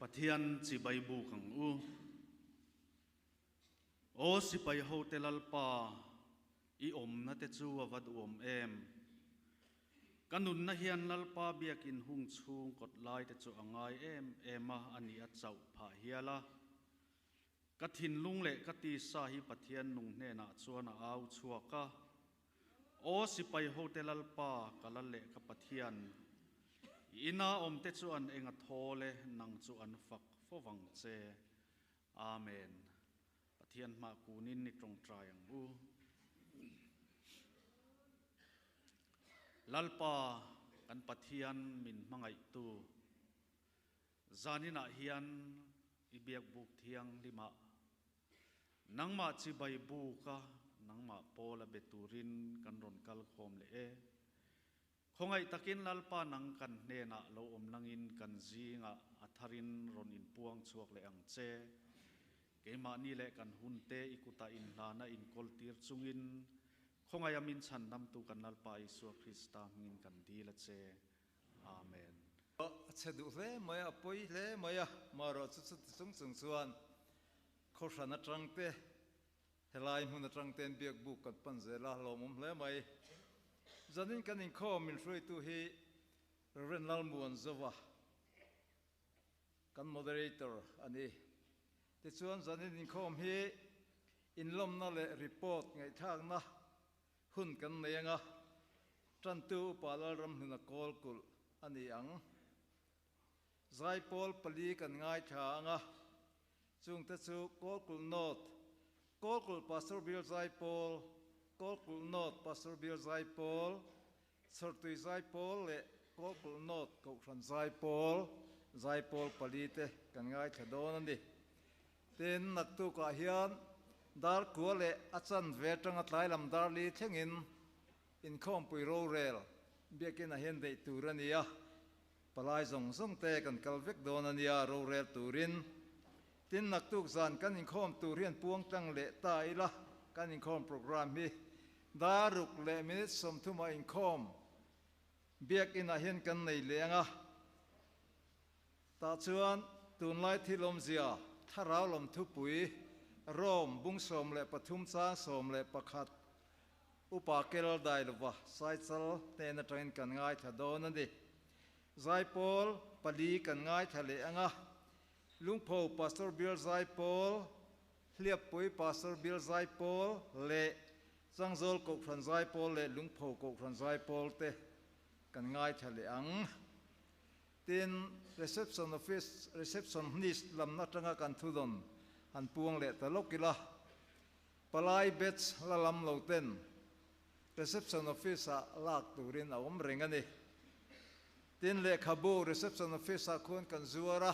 Pathian chibai buk ang u. Aw sipai hote Lalpa, i awmna te chu a va duhawm em! Ka nunna hian Lalpa biakin hung chhung kawt lai te chu a ngai em em a, a ni a chauh phah hial a. Ka thinlung leh ka tisa hi Pathian nung hnenah chuan a au chhuak a. Aw sipai hote Lalpa, ka lal leh ka Pathian, i ina awmte chu an eng a thawl e, nang chu an fak fovang che. Amen. Pathian hmah kunin i tawngtai ang u. Lalpa kan Pathian min hmangaihtu, zaninah hian i biakbuk thianghlimah nangmah chibai buka nangmah Paula be turin kan rawn kal khawm leh e. Khawngaih takin Lalpa nang kan hnenah lo awm langin kan zingah a tharin rawn inpuang chhuak leh ang che. Keimahni leh kan hunte i kutah inhlana inkawltir chungin khawngaih a min chhandamtu kan Lalpa Isua Krista hmingin kan dil a che. Amen. A chhe duh hle mai a, a pawi hle mai a, marawh chu chuti chung chung chuan khawhran atangte Helai hmun atang ten biak buk kan pan zel a, lawmawm hle mai. Zanin kan inkhawm min hruaitu hi Rev. Lalmuanzova, kan moderator a ni. Tichuan zanin inkhawm hi inlawmna leh report ngaihthlakna hun kan nei anga, tantu Upa Lalramhluna Kawlkulh a ni ang. Zaipawl pali kan ngaithla anga, Chungte chu Kawlkulh North, Kawlkulh Pastor Bial Zaipawl, Kawlkulh North Pastor Bial Zaipawl, Chhawrtui Zaipawl leh Kawlkulh North Kohhran Zaipawl, Zaipawl palite kan ngaithla dawn a ni. Tin, naktukah hian Darkua leh a chanve atanga tlailam Darli thlengin inkhawmpui rorel biakinah hian deih tur a ni a. Palai zawng zawng te kan kal vek dawn a nia rorel turin. Tin, naktuk zan kan inkhawm tur hian puang tlang leh ta ila, kan inkhawm program hi dar ruk leh minute 30 ah inkhawm biakin ah hian kan nei leh ang a. Tah chuan tunlai thil awmzia thlarau lam thupui Rome bung 13 chang 11 Upa kel dai lova Saichal hnen atangin kan ngaithla dawn a ni. Zaipawl pali kan ngaithla leh ang a, Lungpho Pastor Bial Zaipawl, Hliappui Pastor Bial Zaipawl leh Changzawl Kohhran Zaipawl leh Lungpho Kohhran Zaipawl te kan ngaithla leh ang. Tin, Reception Office, Receptionist lamna atanga kan thudawn han puang leh ta lawk ila. Palai batch la lam lo ten Reception Office ah lak turin a awm reng a ni. Tin, lehkhabu Reception Office ah khuan kan zuar a,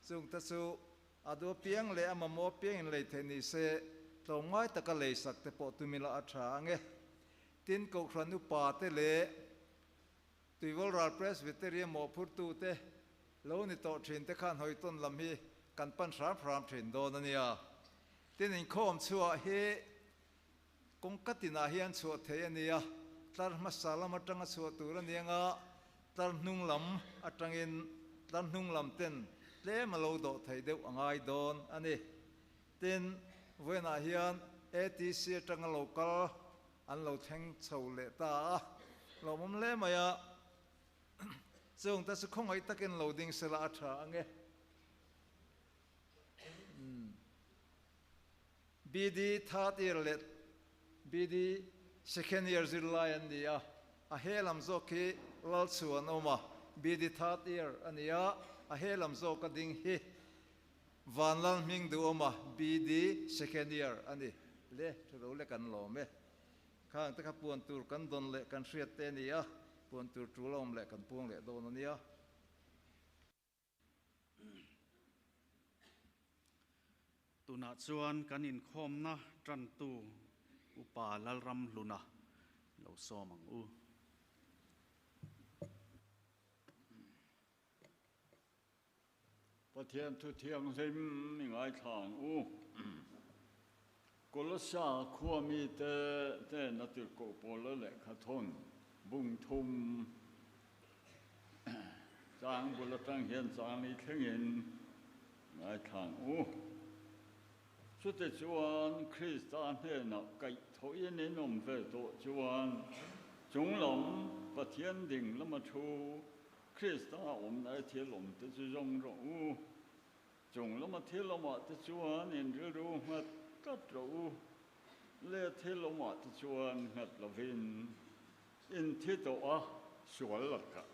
chungte chu a duh apiang leh a mamawh apiang in lei theih ni se tlawmngai taka lei sak te pawh tumila a tha ang e. Tin, Kohhran upa te leh Tuivawl ral Presbyterian mawhphurtu te lo ni tawh thin te khan hawitawn lam hi kan pan hram hram thin dawn a nia. Tin, inkhawm chhuah hi kawngka tinah hian chhuah theih a nia, tlar hmasa lam atanga chhuah tur a ni anga tlar hnung lam atangin tlar hnung lam ten tlem a lo dawh theih deuh a ngai dawn a ni. Tin, vawiinah hian ATC atanga lo kal an lo thleng chho leh ta a, lawmawm hle mai a, chungte chu khawngaih takin lo ding sela a tha ang e. BD third year leh BD second year zirlai an ni a, a he lam zawk hi Lalchhu an awm a, BD third year a ni a, a he lam zawk a ding hi Vanlal hming duhawma BD second year a ni le, thu lo le kan lawm e. Khang te kha puan tur kan dawn leh kan hriat te a ni a, puan tur tul a awm leh kan puang leh dawn a nia. Tunah chuan kan inkhawmna tantu Upa Lalramhluna lo sawm ang u. Pathian thu thianghlim i ngaithla ang u. Kolossa khua mite hnena tirhkoh Paula lehkha thawn bung thum. Chang bul atang hian chang li thlengin ngaithla ang u. Chutichuan Krista hnenah kaihthawhin in awm ve tawh chuan chunglam Pathian ding lama thu Krista awmna thil awmte chu zawng rawh u. Chung lama thil awmah te chuan in rilru nghat tlat rawh u. Le thil awmah te chuan nghat lovin in thi tawh a sual lakah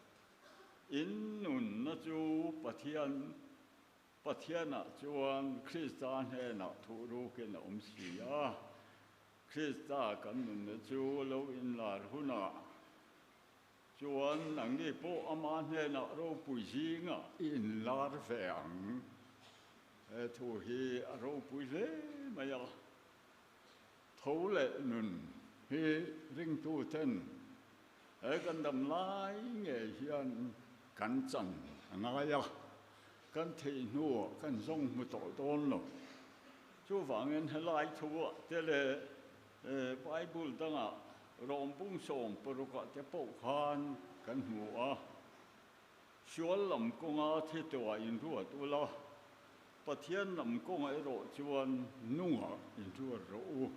in nunna chu Pathian Pathianah chuan Krista hnenah thuh rukin a awm si a. Krista kan nunna chu lo inlar hunah chuan nangni pawh ama hnenah ropui zingah i inlar ve ang. He thu hi a ropui hle mai a. Tho leh nun hi ringtuten he kan dam lai ngei hian kan chan a ngai a, kan theih hnuah kan zawng hmu tawh dawn lo. Chuvangin helai thuah te leh Bible dangah Rawmbung 60ah te pawh khan kan hmu a, Sual lam kawnga thi tuah inruat ula, Pathian lam kawnga erawh chuan nungah inruat rawh u.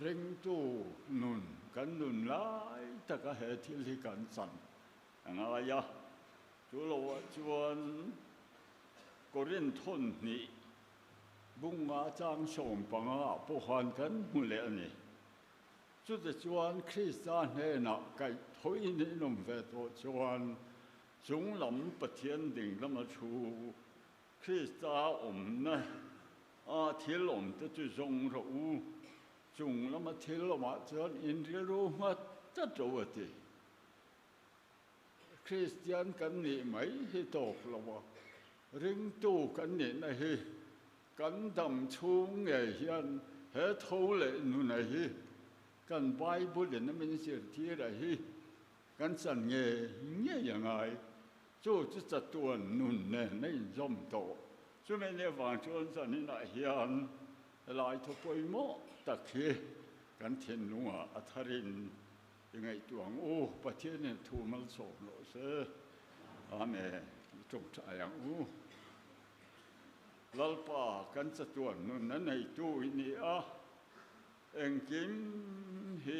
Ringtu nun kan nun lai taka he thil hi kan chan a ngai a. Chu loah chuan Korinth hawn hnih bunga chang 15 ah pawh khan kan hmu leh a ni. Chutichuan Krista hnenah kaihthawhin in awm ve tawh chuan chunglam Pathian ding lama thu Krista awmna a thil awmte chu zawng rawh u, chung lama thil awmah chuan in rilru nghat tlat rawh u a ti. Kristian kan nih mai hi tawk lo a, ringtu kan nihna hi kan dam chhung ngei hian he tho leh nuna hi kan Bible in a min zirtir a hi kan chan ngei ngei a ngai. Chu chu chatuan nun nen a inzawm tawh. Chumi nih avang chuan zaninah hian helai thu pawimawh tak hi kan thinlungah a tharin i ngaihtuah ang u. Pathianin thu malsawm rawh se. Amen. I tawngtai ang u. Lalpa kan chatuan nun a neitu i ni a, engkim hi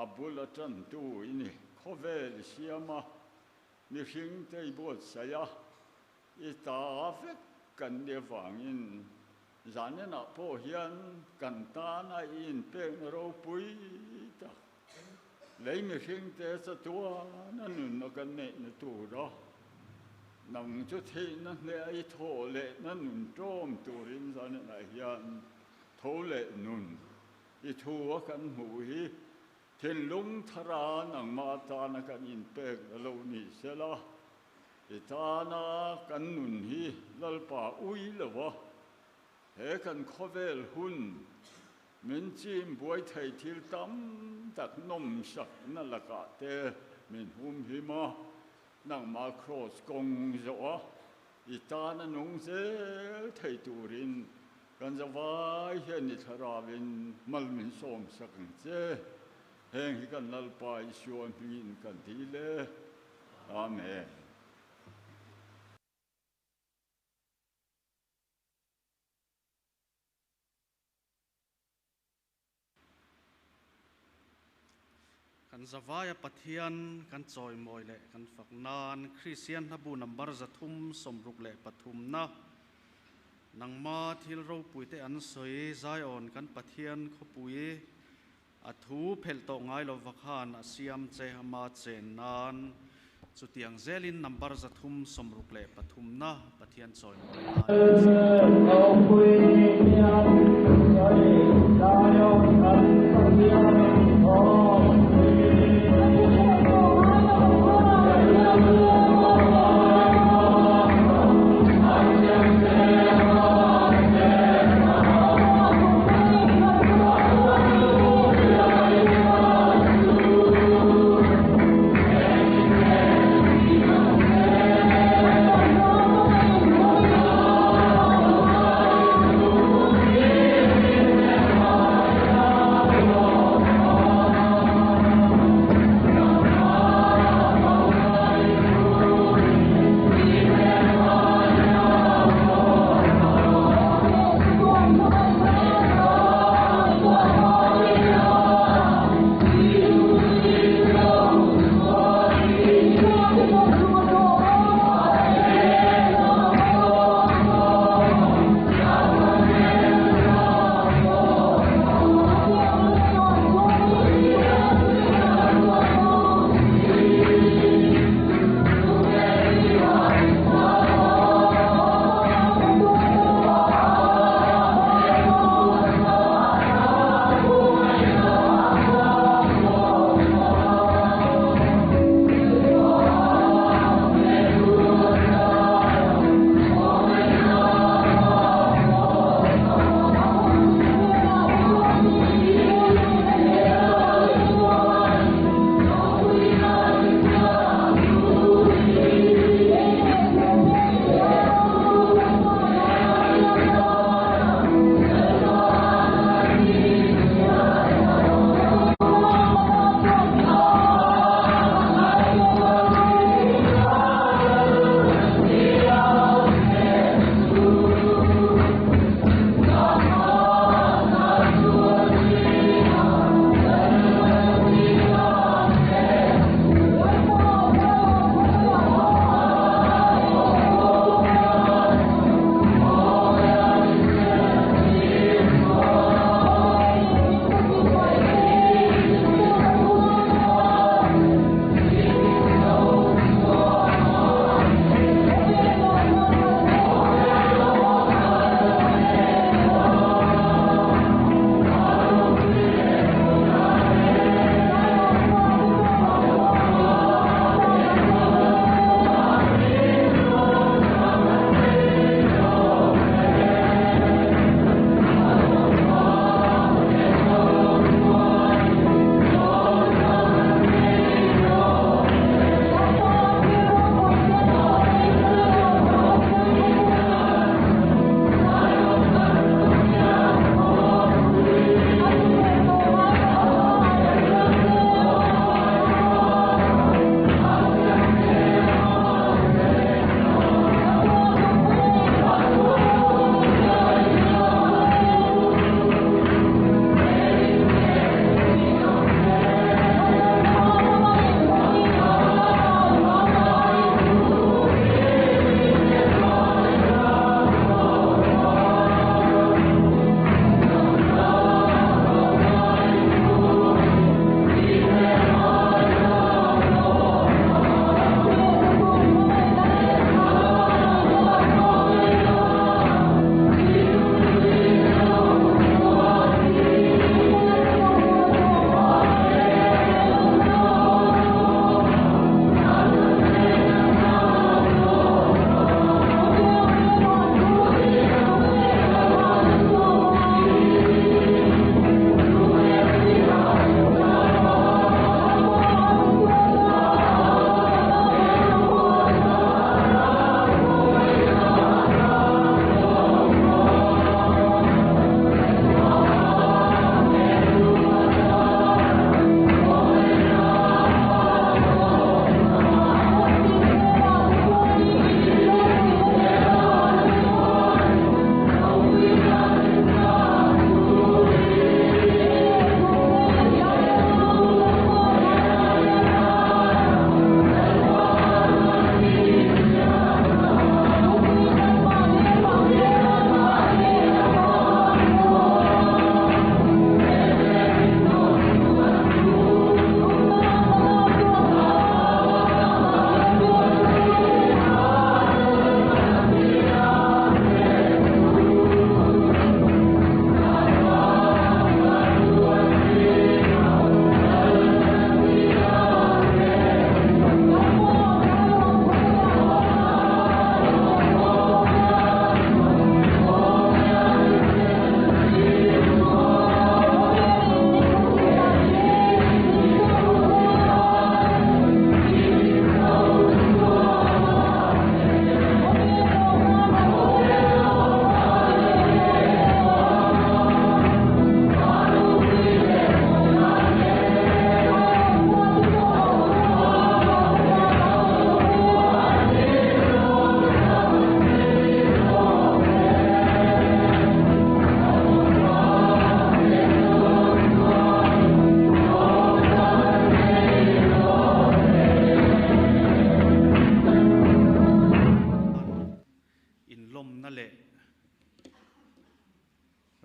a bul a tantu i ni. Khawvel i siam a, mihring te i buatsaih a, i ta vek kan ni avangin zaninah pawh hian kan tana i inpekna ropui tak lei mihring te chatuana nunna kan neihna tura nang chu thihna hneh a i thawh lehna nun ṭawm turin zaninah hian tho leh nun i thu a kan hmuh hi thinlung thara nangmah atana kan inpekna lo ni sela i tana kan nun hi Lalpa ui lo a, he kan khawvel hun min chim buai thei thil tam tak nawmsakna lakah te min hum him a, nangmah kraws kawng zawh a i tana nung zel thei turin kan zavai hian i thlarauin mal min sawmsak ang che. Heng hi kan Lalpa Isua hmingin kan dil e. Amen. Kan zavaia Pathian kan chawimawi leh kan fak nan Kristian hlabu number 363 na nangma thil ropuite an sawi Zion kan Pathian khawpui a thu phelh tawh ngai lova khan a siam che ama chen nan chutiang zelin number 363 na Pathian chawimawi nan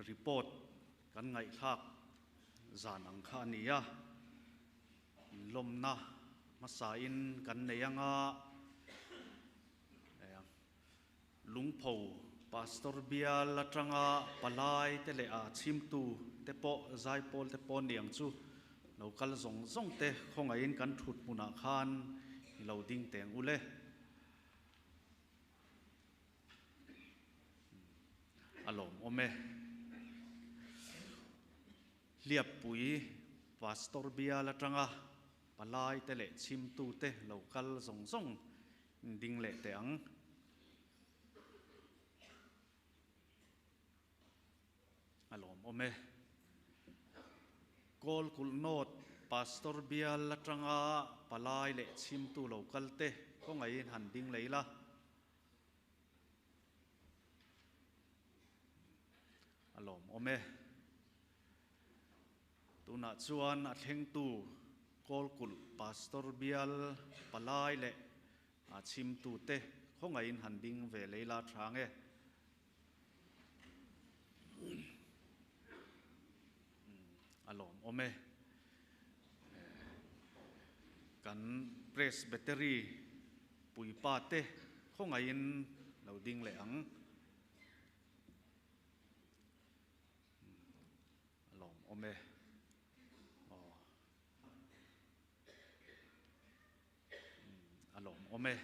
Report kan ngaihthlak zan ang kha a ni a, inlawmna hmasain kan nei anga Lungpho Pastor bial atanga palai te leh a chhimtu te pawh zaipawl te pawh niang chu lo kal zawng zawng te khawngaihin kan thut hmunah khan i lo ding teng u le. A lawmawm e. Hliappui Pastor bial atanga palai te leh chhimtu te lo kal zawng zawng ding leh teh ang. A lawmawm e. Kawl kulh nawt Pastor bial atanga palai leh chhimtu lo kal te kawngaihin han ding lei la. A lawmawm e. Tunah chuan a thlengtu Kawl kulh Pastor bial palai leh a chhimtu te khawngaihin han ding ve lei la tha nge. A lawmawm e. Kan Presbytery puipa te khawngaihin lo ding leh ang. A lawmawm e. Aw. A lawmawm e.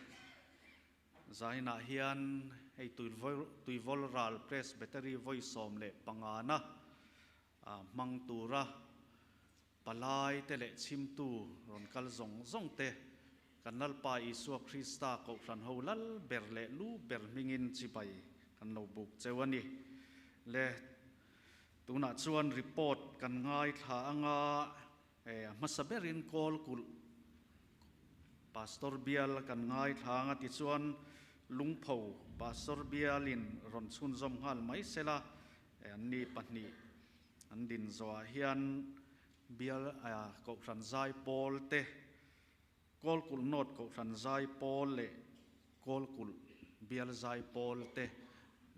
Zainah hian hei Tuivawl ral Presbytery vawi 15 na hmang tura palai te leh chhimtu rawn kal zawng zawng te kan Lalpa Isua Krista Kohhran ho lal ber leh lu ber hmingin chibai kan lo buk cheu a ni. Le tunah chuan report kan ngaithla anga A hmasa berin kawl kulh Pastor bial kan ngaithla ang a tichuan Lungpho Pastor bialin rawn chhunzawm nghal mai sela an ni pahnih an din zawhah hian bial Kohhran zai pawl te Kawl kulh nawt Kohhran zai pawl leh Kawl kulh bial zai pawl te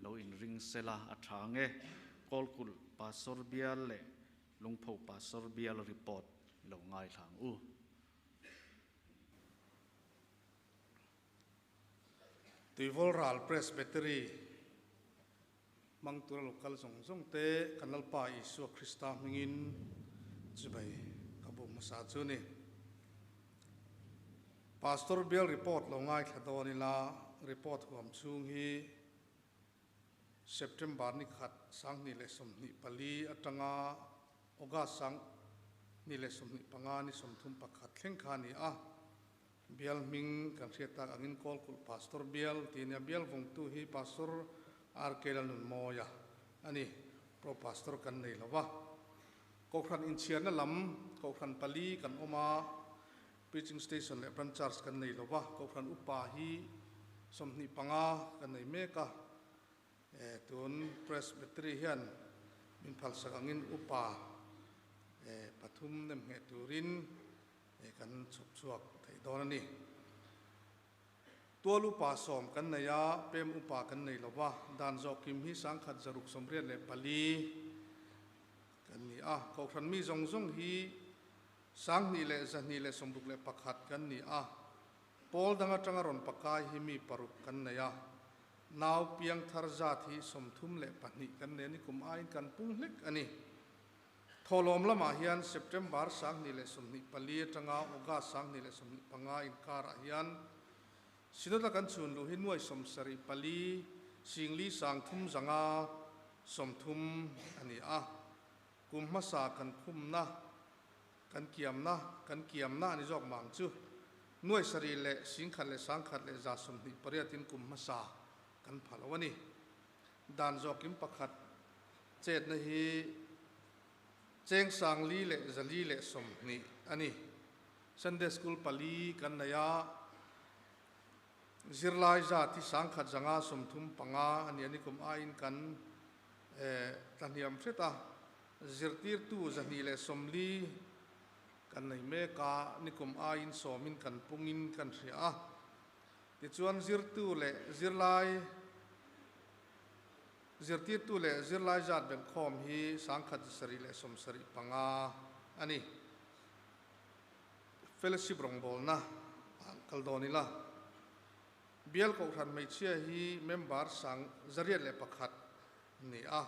lo inring sela a tha ang e. Kawl kulh Pastor bial leh Lungpho Pastor bial report lo ngaithla ang u. Tuivawl ral Presbytery hmang tura lo kal zawng zawng te kan Lalpa Isua Krista hmingin chibai ka buk hmasa chu ni. Pastor bial report lo ngaithla dawn ila report huam chhung hi September ni khat 2024 atanga August 2025 ni 31 thleng kha a ni a. Bial hming kan hriat tak angin Kawlkulh Pastor Bial tih a nia. Bial vawngtu hi Pastor RK Lalnunmawia a ni. Pro Pastor kan nei lo va. Kohhran inchhiarna lam Kohhran pali kan awm a, Preaching Station leh Branch Church kan nei lo va. Kohhran upa hi 25 kan nei mek a. Tun Presbytery hian min phalsak angin upa pathum nem ngheh turin kan chhawp chhuak theih dawn a ni. Tual upa sawm kan nei a, pem upa kan nei lo va, dan zawh kim hi 1684 kan ni a. Kohhran mi zawng zawng hi 2261 kan ni a. Pawl dang atanga rawn pakai hi mi paruk kan nei a. Nau piang thar zat hi 32 kan nei a ni, kum aiin kan pung hlek a ni. Thawhlawm lamah hian September 2024 atanga August 2025 inkarah hian Synod-a kan chhun luh hi nuai 74 singli sang thum zanga 30 a ni a. Kum hmasa kan khumna, kan kiamna, kan kiamna a ni zawk mang chu nuai sarih leh singkhat leh sangkhat leh 128 in kum hmasa kan pha lo a ni. Dan zawkin pakhat chetna hi cheng 420 a ni. Sunday School pali kan nei a, zirlai zat hi 1135 a ni a, nikum aiin kan tlahniam hret a, zirtirtu 240 kan nei mek a, nikum aiin sawmin kan pungin kan hria a. Tichuan zirtu leh zirlai. Zirtirtu leh zirlai zat belhkhawm hi 1775 a ni. Fellowship rawngbawlna ah kal dawn ila. Bial Kohhran hmeichhia hi member 801 an ni a.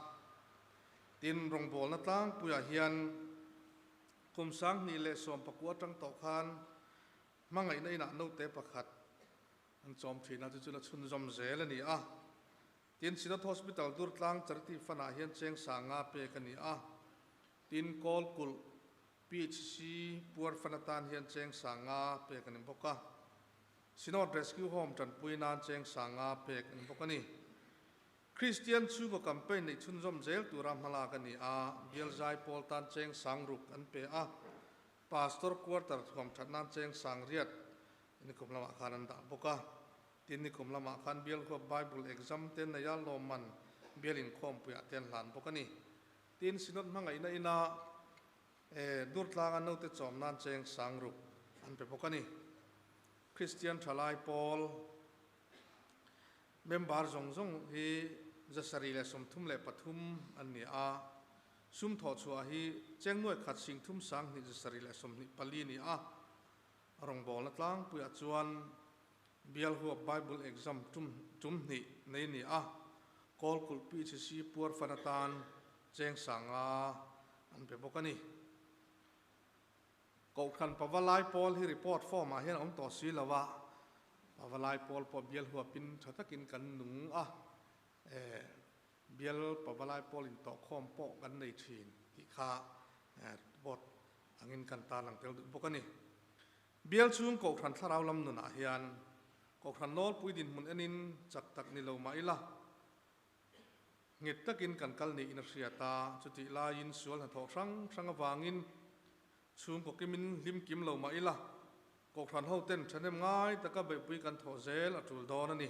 Tin, rawngbawlna tlangpuiah hian kum 2019 atang tawh khan hmangaihna inah note pakhat an chawm thin a, chu chu la chhunzawm zel a ni a. Tin, Synod Hospital Durtlang Charity Fund-ah hian cheng 5000 pek a ni a. Tin, Kawlkulh PHC puar fan atan hian cheng 5000 pek a ni bawk a. Synod Rescue Home tanpui nan cheng 5000 pek a ni bawk a ni. Kristian chhungkaw campaign neih chhunzawm zel tura hmalak a ni a, Bial Zaipawl tan cheng 6000 an pe a, Pastor Quarter thuam that nan cheng 8000 nikum lamah khan an dah bawk a. Tin, nikum lamah khan Bial huap Bible exam te neia lawmman Bial inkhawmpuiah te an hlan bawk a ni. Tin, Synod hmangaihna ina Durtlanga naute chawm nan cheng 6000 an pe bawk a ni. Kristian thalai pawl member zawng zawng hi 733 an ni a, sum thawh chhuah hi cheng nuai khat sing thum sang hnih 724 ni a. Rawngbawlna tlangpuiah chuan Bial huap Bible exam tum tum hnih nei ni a, Kawlkulh PHC puar fan atan cheng 5000 an pe bawk a ni. Kohhran Pavalai Pawl hi report form ah hian a awm tawh si lo a, Pavalai Pawl pawh bial huapin tha takin kan nung a, bial Pavalai Pawl intawhkhawm pawh kan nei thin tih kha report angin kan tarlang tel duh bawk a ni. Bial chhung Kohhran thlarau lam nunah hian Kohhran nawlpui dinhmun enin chak tak ni lo mah ila, nghet takin kan kal niin a hriat a, chutih laiin sual hnathawh hrang hrang avangin chhungkaw kimin hlim kim lo mah ila, Kohhran hoten thahnem ngai taka beihpui kan thawh zel a tul dawn a ni.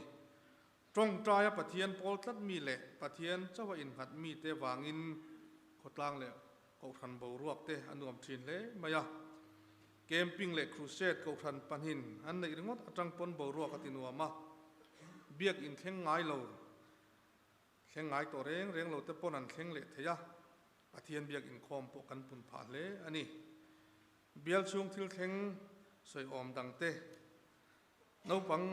Tawngtaia Pathian pawl tlat mi leh Pathian chauha innghat mite vangin khawtlang leh Kohhran boruak te a nuam thin hle mai a. Camping leh crusade Kohhran pahnin an neih ringawt atang pawn boruak a ti nuam a. Biak in thleng ngai lo, thleng ngai tawh reng reng lo te pawn an thleng leh thei a. Pathian biak inkhawm pawh kan pun phah hle a ni. Bial chhung thil thleng sawiawm dang te Naupang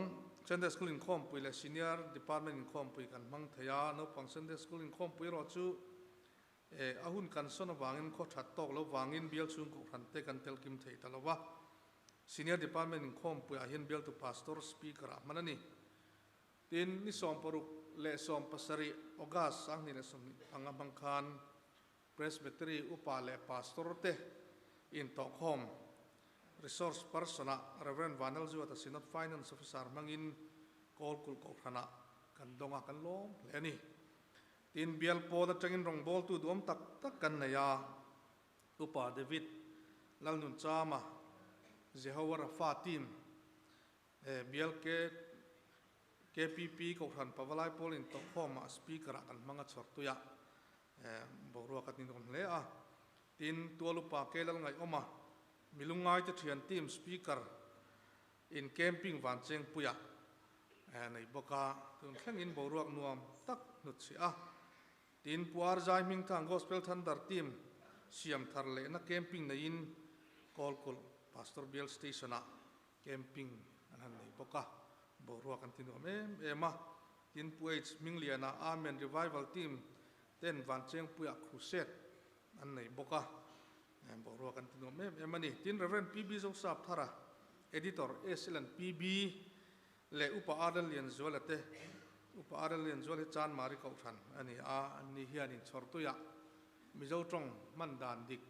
Sunday School inkhawmpui leh Senior Department inkhawmpui kan hmang thei a, naupang Sunday School inkhawmpui erawh chu a hun kan sawn avangin khaw that tawk lo vangin bial chhung kohhran te kan tel kim thei ta lo va. Senior Department inkhawmpuiah hian bialtu Pastor Speaker ah hman a ni. Tin, ni 60 leh 17 August 2025 hmang khan Presbytery upa leh Pastor te intawhkhawm Resource Person-ah Rev. Vanlalzuata Synod Finance Officer hmangin Kawlkulh Kohhranah kan dawng a, kan lawm hle a ni. Tin, bial pawn atangin rawngbawltu duhawm tak tak kan nei a, Upa David Lalnunchama, Jehovah Rapha Team, Bial KPP Kohhran Pavalai Pawl intawhkhawmah Speaker-ah kan hmang a chhawrtuiah boruak a ninawm hle a. Tin, Tualupa Kelal Ngaihawma, Milungaite thian team Speaker in camping Vanchengpuiah nei bawk a, tun thlengin boruak nuam tak hnutchhiah a. Tin, Pu Arzai Hmingthang Gospel Thunder team siam thar lehna camping neiin Kawlkulh Pastor Bial Station-ah Camping an han nei bawk a, boruak an ti nuam em em a. Tin, Pu H. Hmingliana Amen Revival Team ten Vanchengpuiah Crusade an nei bawk a, boruak an ti nuam em em a ni. Tin, Rev. PB Zosap Thara, Editor, SL and PB leh Upa R. Lianzuala te, Upa R. Lianzuala hi Chanmari Kohhran a ni a, anni hian inchhawrtuiah Mizo tawng hman dan dik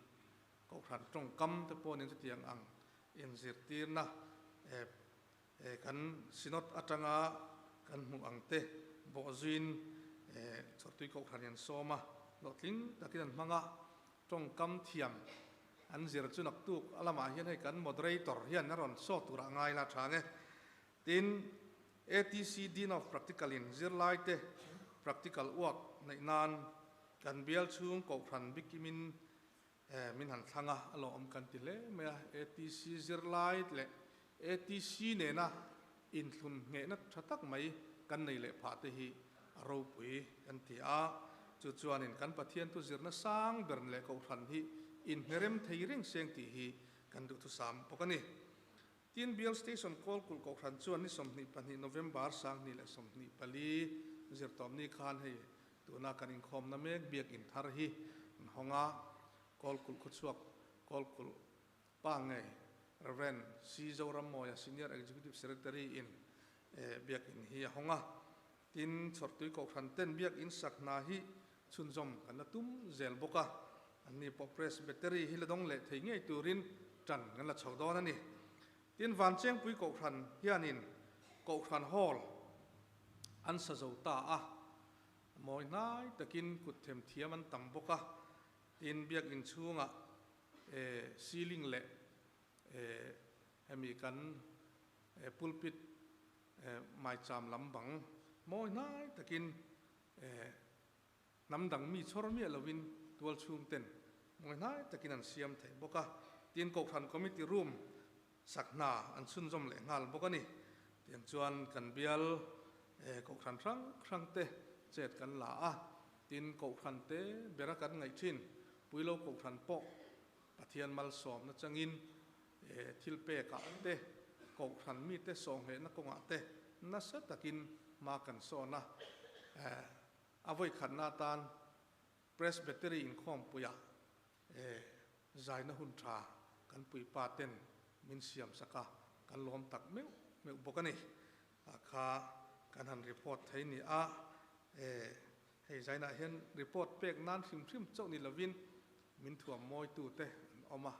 Kohhran tawngkam te pawh nen chutiang ang inzirtirna kan Synod atanga kan hmuh ang te bawhzuiin Chawrtui Kohhran in an sawm a, hlawhtling takin an hmang a, tawngkam thiam an zir chu naktuk a lamah hian hei kan moderator hian a rawn sawt turah ngai la tha ang e. Tin, ATC Dean of Practical in zirlaite practical work neih nan kan bial chhung Kohhran bikimin Min han thlang a, a lawmawm kan ti hle mai a. ATC zirlai leh ATC nena inthlun nghehna tha tak mai kan nei leh phah te hi a ropui kan ti a. Chu chuanin kan Pathian thu zirna sang ber leh Kohhran hi inhnerem thei reng seng tih hi kan duhthusam bawk a ni. Tin, Bial Station Kawlkulh Kohhran chuan ni 22 November 2024 zirtawpni khan hei tuna kan inkhawmna mek Biakinn thar hi an hawng a, Kawlkulh khawchhuak Kawlkulh pa ngei Rev. C. Zorammawia Senior Executive Secretary in Biakinn hi a hawng a. Tin, Chhawrtui Kohhran ten Biakinn sak hna hi chhunzawm kan la tum zel bawk a, anni pawh Presbytery hi la dawng leh thei ngei turin tan kan la chho dawn a ni. Tin, Vanchengpui Kohhran hianin Kohhran Hall an sa zo ta a, mawi hnai takin kut them thiam an tam bawk a, tin, Biakinn chhungah ceiling leh hemi kan pulpit maicham lam bang mawi hnai takin hnam dang mi chhawr miah lovin tual chhung ten mawi hnai takin an siam thei bawk a, tin Kohhran Committee Room sak hna an chhunzawm leh nghal bawk a ni. Tiang chuan kan bial Kohhran hrang hrang te chet kan la a, tin Kohhran te bera kan ngaih thin Puilo Kohhran pawh Pathian malsawmna changin thil pekah te, Kohhran mite sawhnghehna kawngah te nasa takin hma kan sawn a. A vawikhatna atan Presbytery inkhawmpuiah zaina hun tha kan puipa ten min siam sak a, kan lawm tak meuh meuh bawk a ni. Tah kha kan han report thei ni a, hei zainah hian report pek nan hrim hrim chauh ni lovin min thuam mawitute an awm a,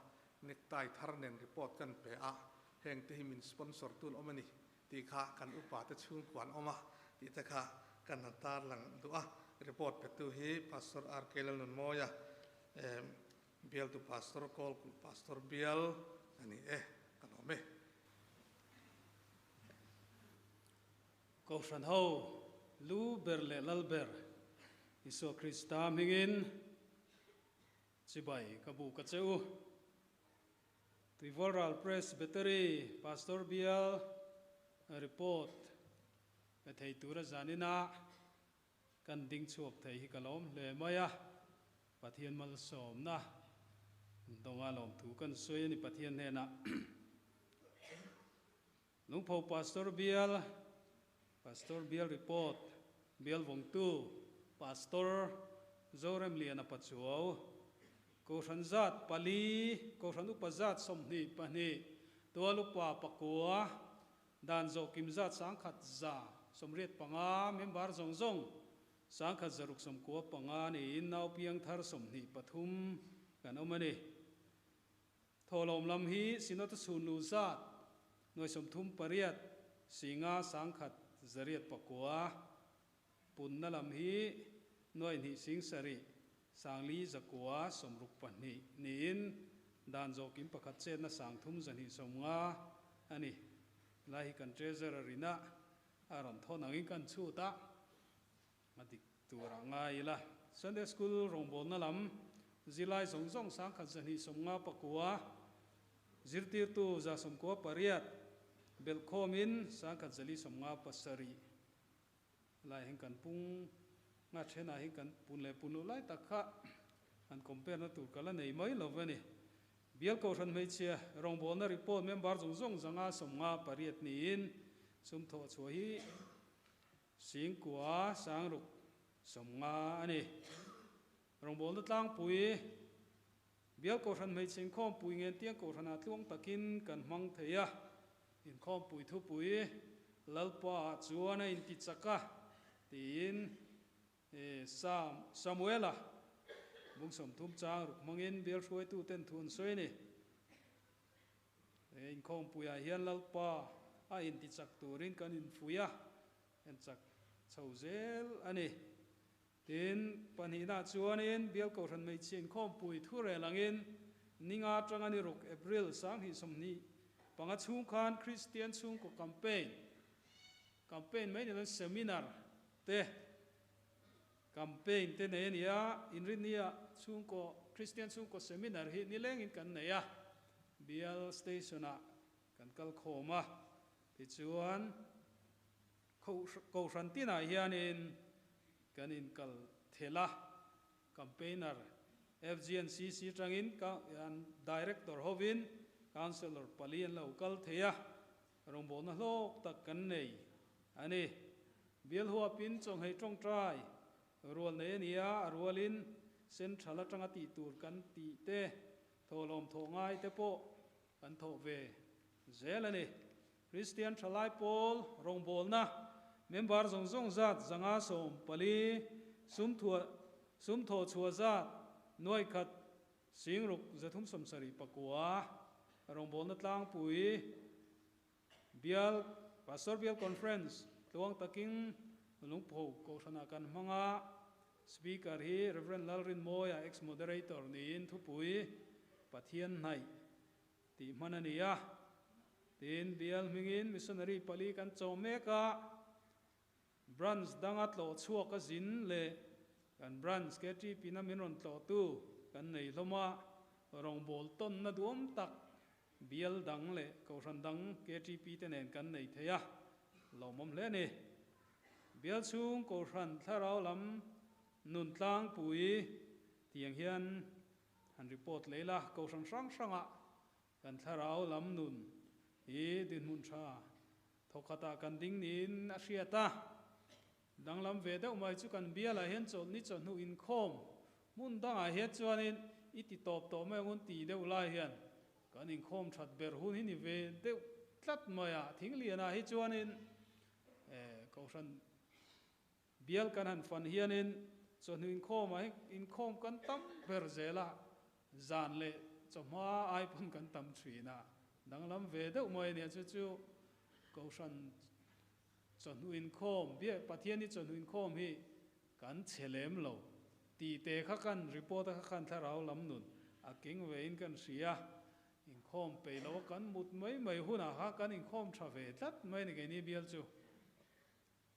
necktie thar nen report kan pe a, heng te hi min sponsor tu an awm a ni tih kha kan upa te chhungkua an awm a tih te kha kan han tarlang duh a. Report petu hi Pastor RK Lalnunmawia, Bialtu Pastor Kawlkulh Pastor Bial a ni e, kan awm e. Kohhran ho lu ber leh lal ber Isua Krista hmingin chibai ka bu ka che u. Tuivualral Presbytery Pastor Bial report pe thei tura zanina kan ding chhuak thei hi ka lawm hle mai a, Pathian malsawmna dawnga lawmthu kan sawi a ni Pathian hnenah. Lungpho Pastor Bial, Pastor Bial Report, Bial Vawngtu, Pastor Zoremliana Pachuau, Kohhran zat pali, Kohhran upa zat 22, Tual upa pakua, Dan zawh kim zat 1185, member zawng zawng 1695 niin nau piang thar 23 kan awm a ni. Thawhlawm lam hi Synod chhun lu zat nuai 38 singa 1109, punna lam hi nuai hnih sing sarih sangli zakua 62 niin dan zawh kim pakhat chetna 3290 a ni. Helai hi kan Treasurer ina a rawn thawn angin kan chhut a, A dik tur a ngai ila. Sunday School rawngbawlna lam zilai zawng zawng 1259, zirtirtu 98 belhkhawmin 1457 lai hian kan pung nga thenah hian kan pun leh pun loh lai tak kha han compare na tur ka la nei mai lo a ni. Bial Kohhran hmeichhia rawngbawlna report member zawng zawng 558 niin sum thawh chhuah hi Singkua sangruk 50 a ni. Rawngbawlna tlangpui, Bial Kohhran hmeichhe inkhawmpui Ngentiang Kohhranah tluang takin kan hmang thei a. Inkhawmpui thupui, Lalpa chuan a inti chak a, tiin Samuela bung 30 chang ruk hmangin bial hruaituten thu an sawi a ni. He inkhawmpuiah hian Lalpa a inti chak turin kan infuih a, en chak chho zel a ni. Tin, pahnihnah chuanin Bial Kohhran Hmeichhia Inkhawmpui thu rel angin ninga atanga ni ruk April 2025 chhung khan Kristian Chhungkaw Campaign, Campaign mai ni loin Seminar te, Campaign te nei a ni a, Inrinnia chhungkaw Kristian chhungkaw seminar hi nilengin kan nei a, Bial Station-ah kan kal khawm a, tichuan Kohhran tinah hianin. Kan inkal thelh a, Campaigner FGNCC tangin an Director hovin Councillor pali an lo kal thei a, rawngbawlna hlawk tak kan nei a ni. Bial huapin chawnghei tawngtai rual nei a ni a, a rualin Central atanga tih tur kan tih te, thawhlawm thawh ngai te pawh kan thawh ve zel a ni. Kristian Thalai Pawl rawngbawlna member zawng zawng zat 540, sum thuah sum thawh chhuah zat nuaikhat singruk 379, rawngbawlna tlangpui Bial Pastor Bial Conference tluang takin Lungpho Kohhranah kan hmang a, Speaker hi Rev. Lalrinmawia ex-Moderator niin thupui Pathian hnaih tih hman a ni a. Tin, Bial hmingin Missionary pali kan chawm mek a, Branch danga tlawh chhuak a zin leh kan Branch KTP na min rawn tlawhtu kan nei hlawm a, rawngbâwl tawnna duam tak Bial dang leh Kohhran dang KTP te nen kan nei thei a, lawmawm hle a ni. Bial chhung Kohhran thlarau lam nun tlangpui tiang hian han report leh ila, Kohhran hrang hrangah kan thlarau lam nun hi dinhmun tha thawkhatah kan ding niin a hriat a. Danglam ve deuh mai chu kan bialah hian chawlhni chawhnu inkhawm hmun dangah hian chuanin i ti tawp tawh mai ang un ti deuh lai hian kan inkhawm that ber hun hi ni ve deuh tlat mai a. Thinglianah hi chuanin Kohhran bial kan han fan hianin chawhnu inkhawmah hi inkhawm kan tam ber zel a, zan leh chawhma ai pawn kan tam thin a. Danglam ve deuh mai a nia chu chu Kohhran Chawhnu inkhawm, Biak Pathian hi chawhnu inkhawm hi kan chhe lem lo tih te kha kan report a kha khan thlarau lam nun a keng ve in kan hria. Inkhawm peih lo a kan mut mai mai hunah kha kan inkhawm tha ve tlat mai a ni keini bial chu.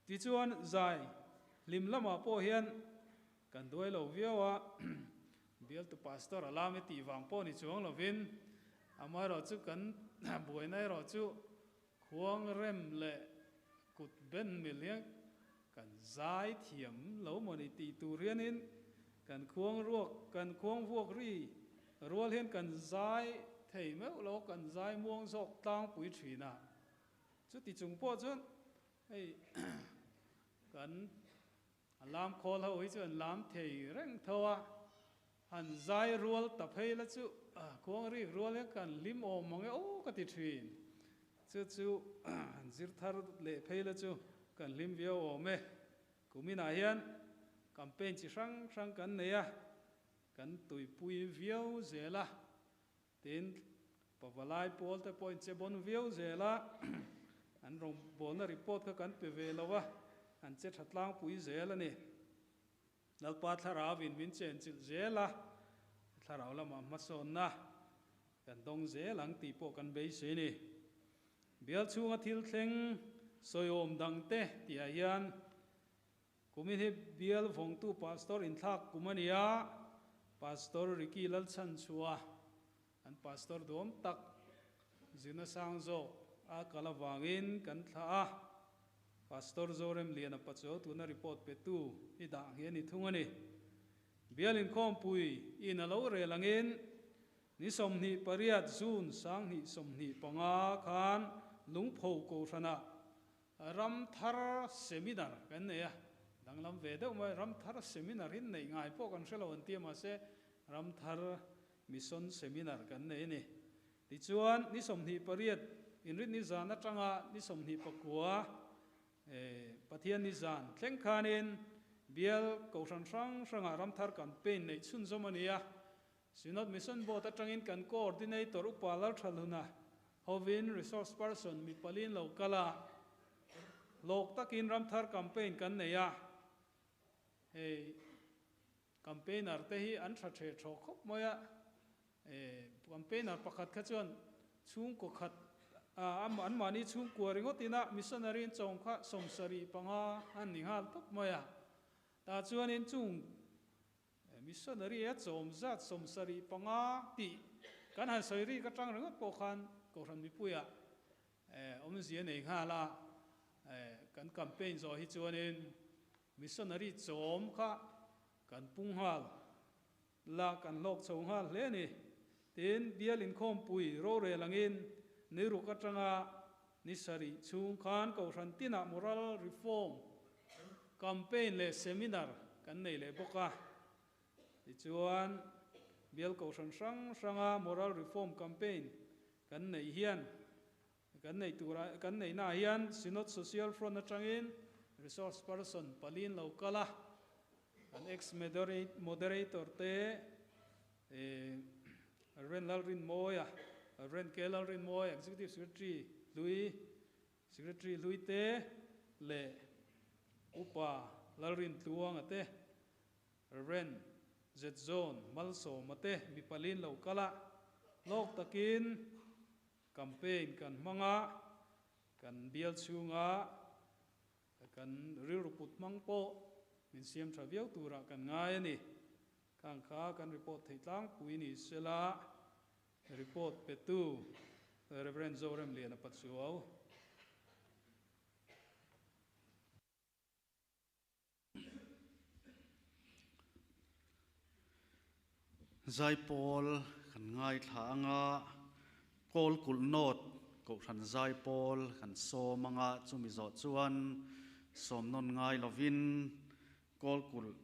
Tichuan zai hlim lamah pawh hian kan duai lo viau a, bialtu pastor a lam e tih vang pawh ni chuang lovin amaherawhchu kan buaina erawh chu Khuang rem leh kut ben mil hian kan zai thiam lo maw ni tih tur hianin kan khuang ruak kan khuang vuak ri rual hian kan zai thei meuh lo kan zai muang zawk tlangpui thin a. Chuti chung pawh chuan hei kan A lam khawl ho hi chu an lam thei reng tho a, han zai rual ta phei la chu khuang rik rual hian kan hlim awm mang e aw ka ti thin. Chu chu han zir thar leh phei la chu kan hlim viau awm e. Kuminah hian campaign chi hrang hrang kan nei a, kan tuipui viau zel a, Tin, pavalai pawl te pawhin che bawn viau zel a, an rawngbawlna report kha kan pe ve lo a, an che tha tlangpui zel a ni. Lalpa thlarauin min chenchilh zel a, thlarau lamah hmasawnna kan dawng zel ang tih pawh kan beisei a ni. Bial chhunga thil thleng sawiawm dangte tihah hian Kumin hi bial vawngtu pastor inthlak kum a ni a, Pastor Ricky Lalchhanchhua an pastor duam tak zirna sang zawk a kal avangin kan thlah a, Pastor Zoremliana Pachuau tuna report petu hi dah hi a ni thung a ni. Bial inkhawmpui in a lo rel angin ni 28 June 2025 khan Lungpho Kohhranah Ramthar seminar kan nei a, danglam ve deuh mai, Ramthar seminar hi neih ngai pawh kan hre lo an ti a, mahse Ramthar Mission Seminar kan nei a ni. Tichuan, ni 28 inrit ni zan atanga ni 29 Pathian ni zan thleng khanin bial kohhran hrang hrangah Ramthar campaign neih chhunzawm a ni a, Synod Mission Board atangin kan Coordinator Upa Lalthalhuna hovin Resource Person mi paliin lo kal a, hlawk takin Ramthar Campaign kan nei a, hei Campaigner te hi an tha the thaw khawp mai a, Campaigner pakhat kha chuan chhungkaw khat anmahni chhungkua ringawt ina Missionary in chawm kha 75 an ni nghal tawp mai a, tah chuanin chung Missionary a chawm zat 75 tih kan han sawi rik atang ringawt pawh khan Kohhran mipuiah awmzia nei nghal a, kan campaign zawh hi chuanin Missionary chawm kha kan pung nghal la kan hlawk chho nghal hle a ni. Tin, bial inkhawmpui rorel angin ni ruk atanga ni sarih chhung khan Kohhran tinah Moral Reform Campaign leh Seminar kan nei leh bawk a. Tichuan, bial Kohhran hrang hranga Moral Reform Campaign kan neih hian Kan neih turah kan neihnaah hian Synod Social Front atangin resource person palin lo kal a, kan ex moderator te Rev Lalrinmawia, Rev K Lalrinmawia, Executive Secretary hlui, Secretary hlui te leh Upa Lalrintluanga te, Rev Zetzawn Malsawma te mi palin lo kal a, hlawk takin Campaign kan hmang a, kan bial chhunga kan rilru put hmang pawh min siam tha viau turah kan ngai a ni. Khang kha kan report theih tlangpui ni sela, report petu Rev. Zoremliana Pachuau. Zaipawl kan ngaithla anga kawl kulh nawt kohhran zaipawl kan sawm anga chumi zawh chuan sawm nawn ngai lovin kawl kulh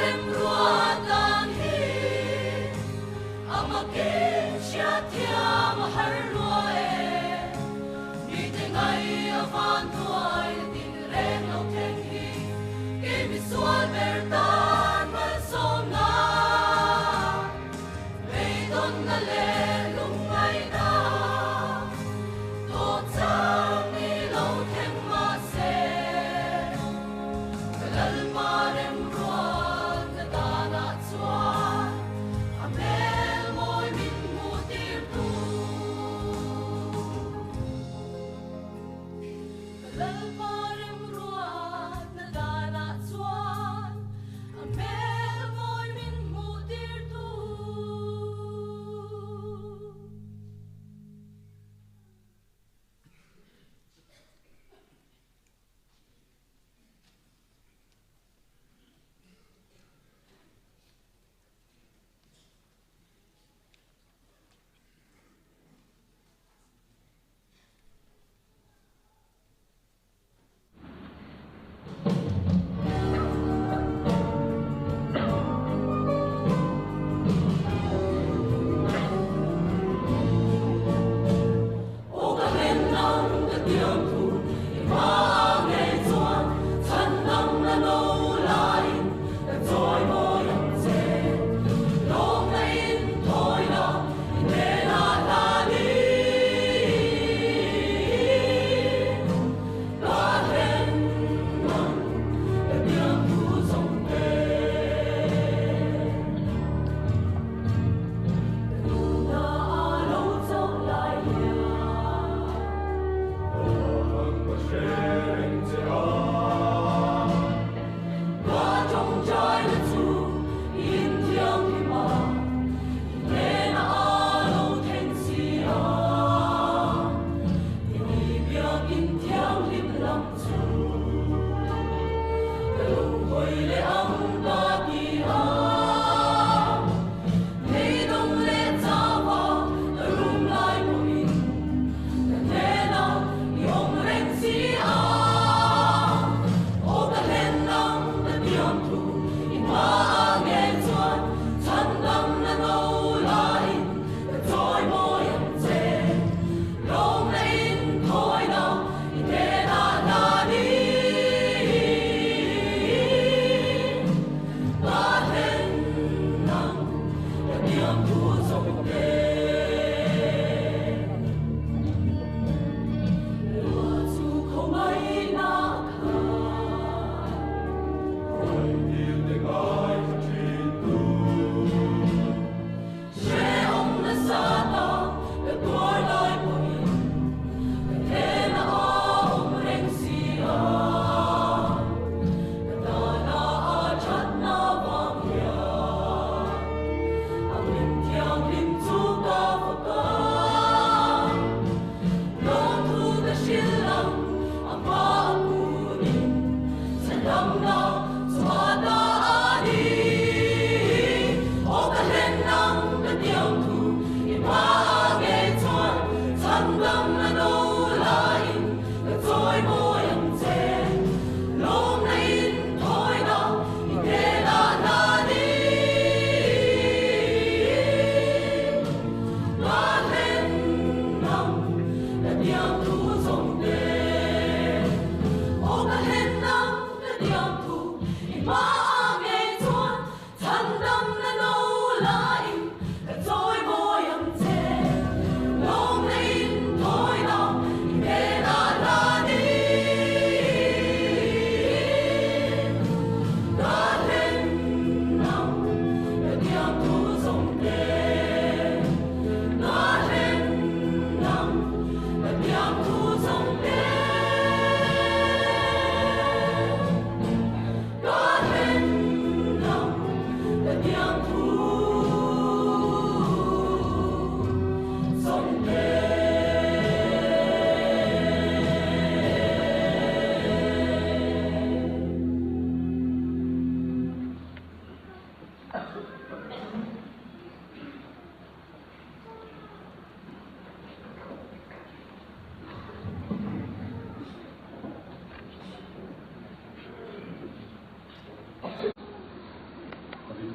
rem ruat dan hi a makin hriat thiam a har lua e. Mi te ngai a van hnuai na tin reng lo thleng hi kei mi sual ber tan malsawm na. Beidawng na le lungngai na tawh chang ni lo thleng mah se, ka Lalpa rem ruat na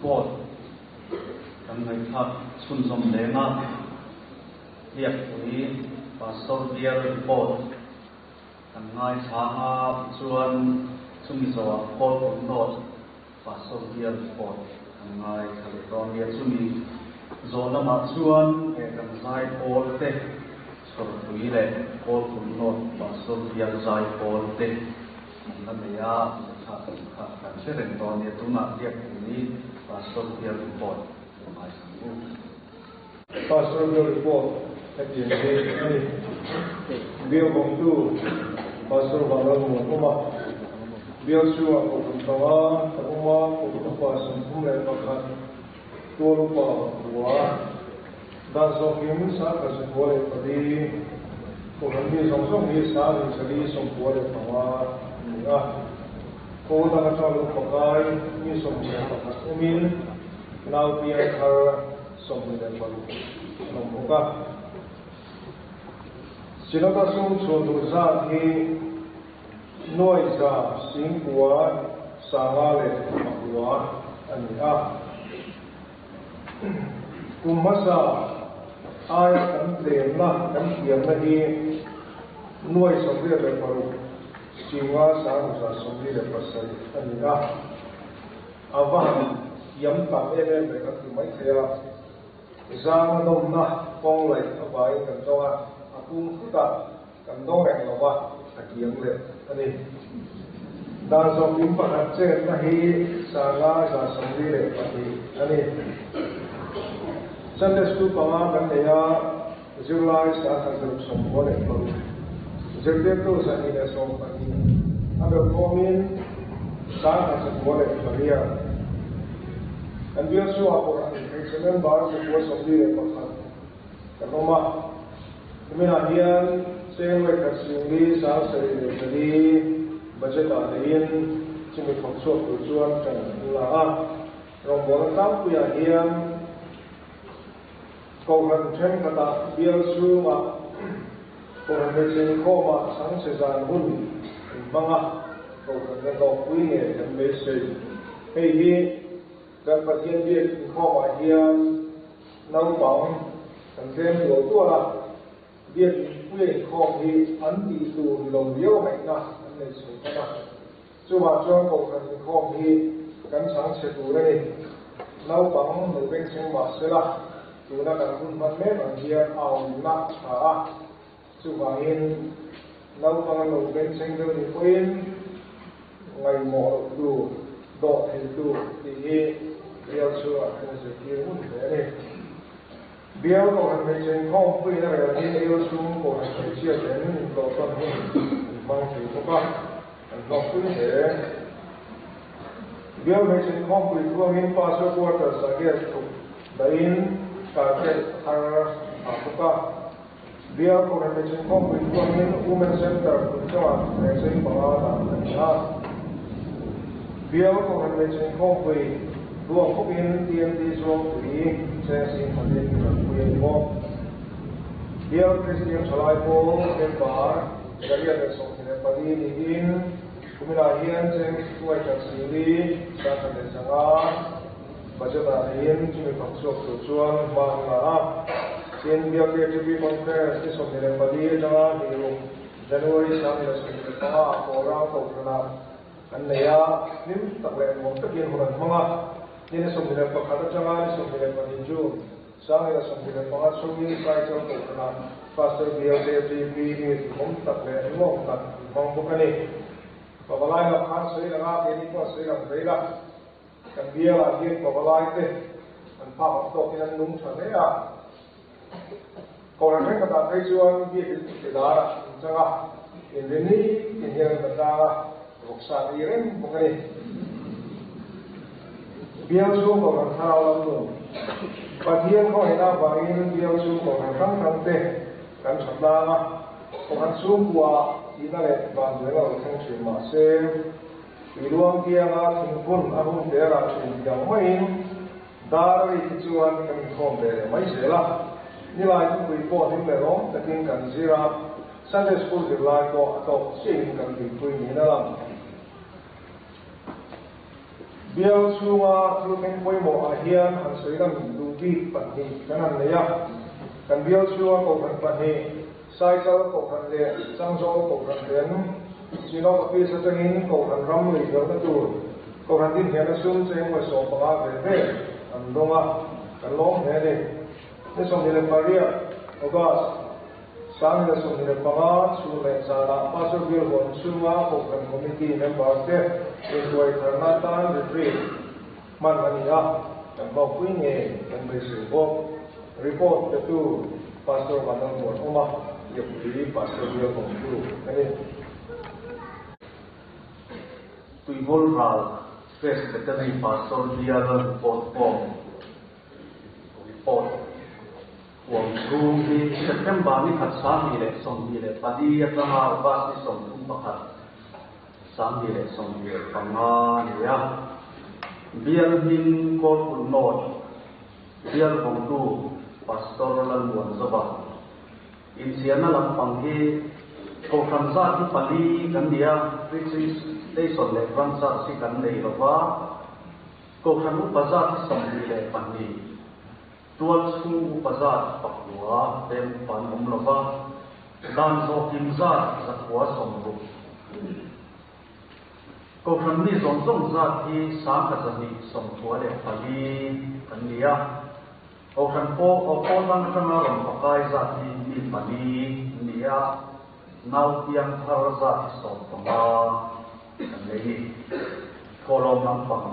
Report kan ngaihthlak chhunzawm leng a, Hliappui Pastor Bial Report kan ngaithlang a, tichuan chumi zawhah Kawlpui North Pastor Bial Report kan ngaithla leh dawn nia. Chumi zawh lamah chuan he kan zaipawl te Chhawrpui leh Kawlpui North Pastor Bial zaipawl te an la nei a, lehkha kan kha kan hre reng dawn nia. Tunah Hliappui Pastor Bial Report ka ngaithla ang u. Pastor Bial Report hetiang hi a ni. Bial bawmtu Pastor Vanlalmuan awm a, Bial chhungah Kohhran panga kan awm a, Kohhran upa 31, Tual upa pakua, Dan zawhkim 194, Kohhran mi zawng zawng hi 1495 an ni a. Pawl dang atang lo pakai mi 21 awmin nau piang thar 26 an awm bawk a. Synod-a sum chhun duh zat hi nuai za singkua sanga leh pakua a ni a. Kum hmasa aia kan tlemna, kan thiamna hi nuai 86 singa 377 a ni a. A va han thiam tak em em ve kan ti maithei a. Zanga nawmna kawng laih avangin kan dawng a, a pum thut a, kan dawng reng lo va, a kiang leh a ni. Dan zawhkim pakhat chetna hi 5,142 a ni. Sunday School panga kan nei a, zirlai 1,696, zirtirtu 212, a belhkhawmin 1,108. Kan bial chhungah pawh hmeichhe member 941 kan awm a. Kuminah hian cheng lehkhat singli 74 budget-ah neiin chumi thawk chhuak tur chuan ṭan an la a. Rawngbawlna tlangpuiah hian Kohhran ṭhenkhatah bial chhungah Kohhran hmeichhe inkhawmah chhangchhe zan hun an hmang a, Kohhran na hlawkpui ngei kan beisei. Hei hi kan Pathian biak inkhawmah hian naupang kan tlem tual tual a, biak inpuia inkhawm hi an tih tur ni lo riau ngaihna an nei chho tan a. Chuvah chuan Kohhran inkhawm hi kan chhangchhe tur a ni. Naupang lo bengchheng mah sela, tuna kan hun hman mek ang hian auinna a tha a. Chuvangin naupang an lo bengchheng deuh nih pawhin ngaihmawh loh tu, dawh thei tu tih hi bial chhungah kan zirtir ngun hle a ni. Bial Kohhran hmeichhe inkhawmpuiin a rel hi bial chhung Kohhran hmeichhia ten intlawhtawn hun an hmang thei bawk a, an hlawkpui hle. Bial hmeichhe inkhawmpui thuangin Pastor Quarters ah gas thuk dahin carpet thar a bawk a. Bial Kohhran hmeichhe inkhawmpui thuangin Women Center Phunchawngah thuthleng sei panga dah a ni a. Bial Kohhran hmeichhe inkhawmpui ruang bawkin TMT Zuangpui cheng sing khatin tanpui a ni bawk. Bial Kristian Thalai Pawl member 124 niin kuminah hian cheng nuai khat singli 105 budget-ah neiin chumi thawk chhuak tur chuan hma an la a. Tin, Bial KTP Conference ni 24 atanga ni ruk January 2025 ah Kawlrang Kohhranah an nei a, hlim tak leh nuam takin hun an hmang a. Ni 21 atanga ni 22 June 2025 chhungin Saichal Kohhranah Pastor Bial KTP mi duhawm tak leh nuam tak an hmang bawk a ni. Pavalai lam khan sawi lang a, keini pawh sawi lang ve ila. Kan bialah hian pavalai te an phak ang tawkin an nung tha hle a. Kohhran thenkhatah phei chuan biakin tilarah an chang a, inrinni tin hian an la tlang a, vawksa an ei reng bawk a ni. Bial chhung Kohhran thlarau lam nun Pathian khawngaihnna avangin bial chhung Kohhran hrang hrang te kan tha tlang a, Kohhran chhungkua thihna leh vanduaina lo thleng thin mah se, Tuiluang kianga thingphun a hun te rah thin tih ang maiin dar a rik hi chuan kan inkhawm ve leh mai zel a. Nilai thupui pawh hlim leh lawm takin kan zir a, Sunday School zirlai pawh a tawk chiahin kan tuipui niin a lang. Bial chhunga thil thleng pawimawh hian han sawi lan duh bik pahnih kan han nei a. Kan bial chhunga kohhran pahnih, Saichal kohhran leh Changzawl kohhran ten Synod Office atangin kohhran ram lei hlauhna tur kohhran din hian a sum cheng vawi 15 ve ve an dawng a, kan lawm hle a ni. Ni 28 August, 2025 chhun leh zanah Pastor Bill huam chhunga Kohhran Committee member te inhruai tharna atan retreat hman a ni a, kan hlawkpui ngei kan beisei bawk. Report petu Pastor Vanlalmuan awm a, Liapui Pastor Bill awmtu a ni. Tuivawl ral Presbytery Pastor Bial report form report. Huam chhung hi September ni khat 2024 atanga August ni 31 2025 a ni a. Bial hming Kawlkulh North Bial vawngtu Pastor Lalmuanzova inchhiarna lampang hi Kohhran zat hi pali kan ni a, Preaching Station leh Branch Church hi kan nei lova, Kohhran upa zat hi 22. Tual chhung upa zat pakua pem upa an awm lova, dan zawhkim zat 160. Kohhran mi zawng zawng zat hi 1194 kan ni a. Kohhran pawh pawl dang atanga rawn pakai zat hi mi pali an ni a, nau piang thar zat hi 15 kan nei ni. Thawhlawm lampang.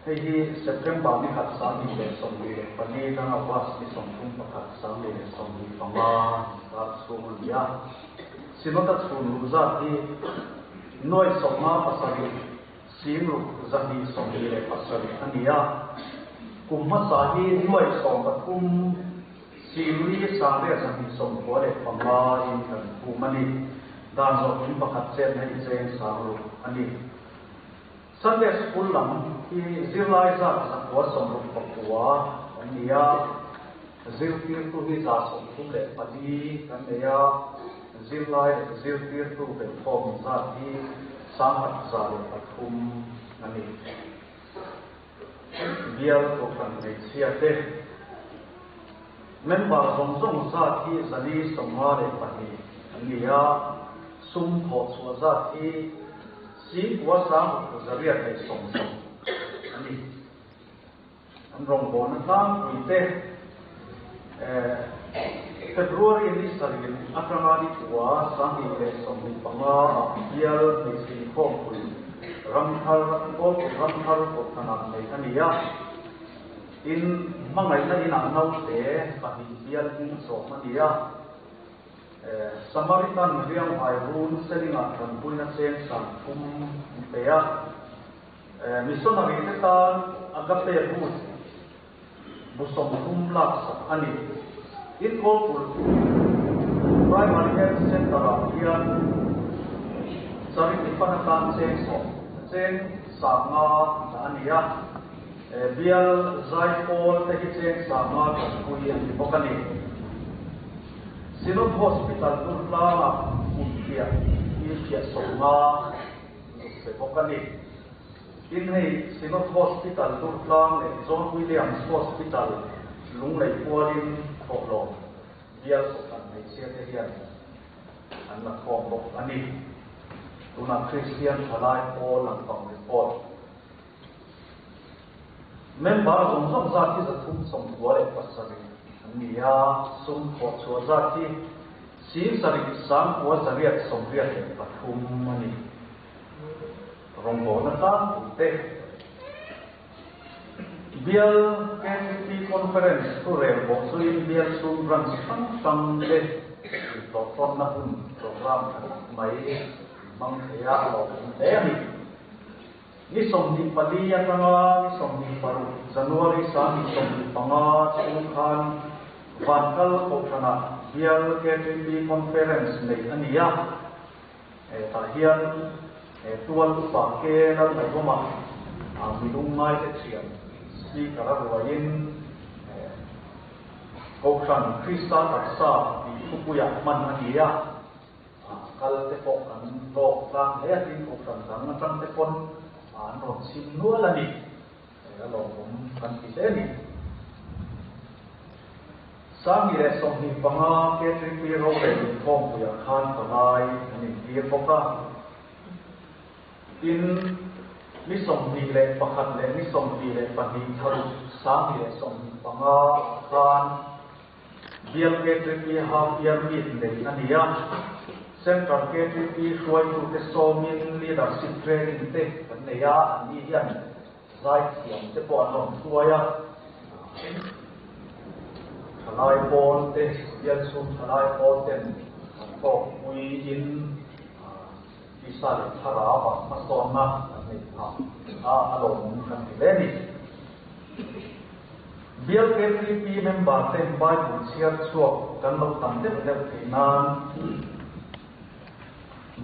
Hei hi September ni khat 2024 atanga August ni 31 2025 inkar chhung a ni a. Synod-a chhun luh zat hi nuai 57 sing 6 227 a ni a. Kum hmasa hi nuai 13 sing li 8 295 in kan khum a ni. Dan zawh in pakhat chetna hi cheng sang ruk a ni. Sunday School lam hi zirlai zat 169 an ni a, zirtirtu hi 134 kan nei a, zirlai leh zirtirtu belhkhawm zat hi 1103 a ni. Bial kohhran hmeichhia te member zawng zawng zat hi 452 an ni a, sum thawh chhuah zat hi singkua sang zariat leh 70 a ni. An rawngbawlna tlangpui te February ni sarih atanga ni kua 2025 ah bial hmeichhe inkhawmpui ramthar Kawlkulh ramthar kohhranah nei a ni a. Tin, hmangaihna inah naute pahnih bial hming zawm a ni a. Samaritan Rianghai run selingah tanpuina cheng 30 an pe a. Missionary te tan Agape bu bu 30 lak sak a ni. Tin, Kawlkulh Primary Health Center-ah hian charity fund atan cheng sawm cheng 5,000 dah a ni a. Bial zaipawl te hi cheng 5,000 tanpui an ni bawk a ni. Synod Hospital Durtlangah hmunphiah hi phiah 50 zuk pe bawk a ni. Tin, hei Synod Hospital Durtlang leh John Williams Hospital Lunglei pualin thawhlawm bial kohhran hmeichhia te hian an la khawm bawk a ni. Tunah Christian Thalai Pawl lampang report. Member zawng zawng zat hi 397 an ni a, sum thawh chhuah zat hi 7 9,883 a ni. Rawngbawlna tlangpui te Bial KTP Conference thu rel bawh zuiin bial chhung branch hrang hrang te inhlawhtawnna hun program tha tak mai hmang thei a, a lawmawm hle a ni. Ni 24 atanga ni 26 January 2025 chhung khan Vankal Kohhranah Bial KTP Conference nei a ni a. Tah hian tual upa ke Lalngaihawma milung ngai te thian speaker a ruaiin Kohhran Krista taksa tih thupuiah hman a ni a. Kal te pawh kan hlawk tlang hle a, tin Kohhran dang atang te pawn an rawn chhim nual a ni. A lawmawm kan ti hle a ni. 2025 KTP rorel inkhawmpuiah khan palai an intir bawk a. Tin, ni 21 leh ni 22 thlaruk 2025 khan Bial KTP half year meet neih a ni a. Central KTP hruaitute sawmin leadership training te kan nei a, anni hian zaithiam te pawh an rawn hruai a. Thalai pawl te, bial chhung thalai pawl ten an hlawkpuiin tisa leh thlarau ah hmasawnna an nei phah a, a lawmawm kan ti hle a ni. Bial KTP member ten Bible chhiar chhuak kan lo tam deuh deuh theih nan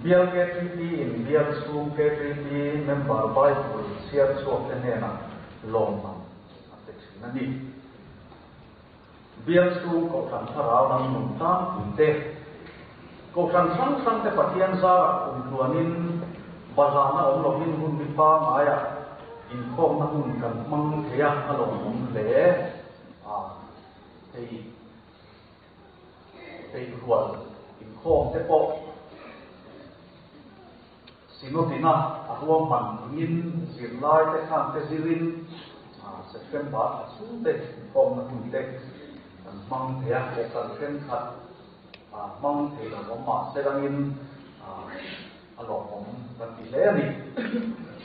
Bial KTP in bial chhung KTP member Bible chhiar chhuak te hnenah lawmman a pe thin a ni. Bial chhung Kohhran thlarau lam nun tlangpui te, Kohhran hrang hrang te Pathian zarah kum tluanin balhana awm lovin hun bi pangaiah inkhawmna hun kan hmang thei a, a lawmawm hle a hei. Peihrual inkhawm te pawh Synod-ina a ruahman angin zirlai te khan te zirin September thla chhung te inkhawmna hun te kan hmang thei a, kohhran thenkhat hmang thei lo awm mah se langin a lawmawm kan ti hle a ni.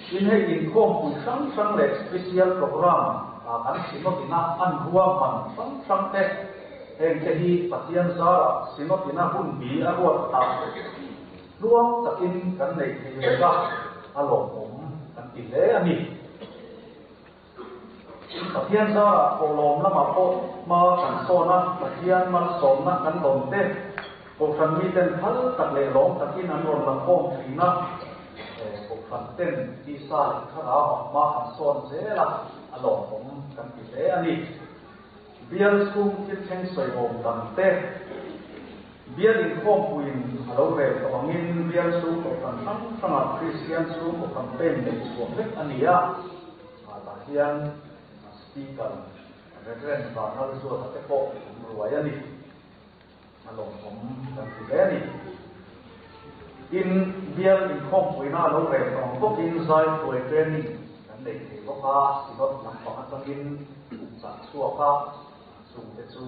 Tin, hei inkhawmpui hrang hrang leh special program kan Synod-ina an ruahman hrang hrang te, heng te hi Pathian zarah Synod-ina hunbi a ruat tak tluang takin kan nei thei reng a, a lawmawm kan ti hle a ni. Pathian zarah thawhlawm lamah pawh hma kan sawn a, Pathian malsawmna kan lawm te, Kohhran miten phal tak leh lawm takin an rawn la khawm thin a, Kohhran ten tisa leh thlarauah hma kan sawn zel a, a lawmawm kan ti hle a ni. Bial chhung thil thleng sawiawm dang te, Bial inkhawmpuiin a lo rel tawh angin bial chhung kohhran hrang hrangah Kristian chhungkaw campaign neih chhuah vek a ni a. Tah hian Speaker Reverend Vanlalzuata te pawh an ruai a ni. A lawmawm kan ti hle a ni. Tin, bial inkhawmpuina a lo rel tawh ang bawkin zaithuai training kan nei thei bawk a, Synod lampang atangin chah chhuak a, chungte chu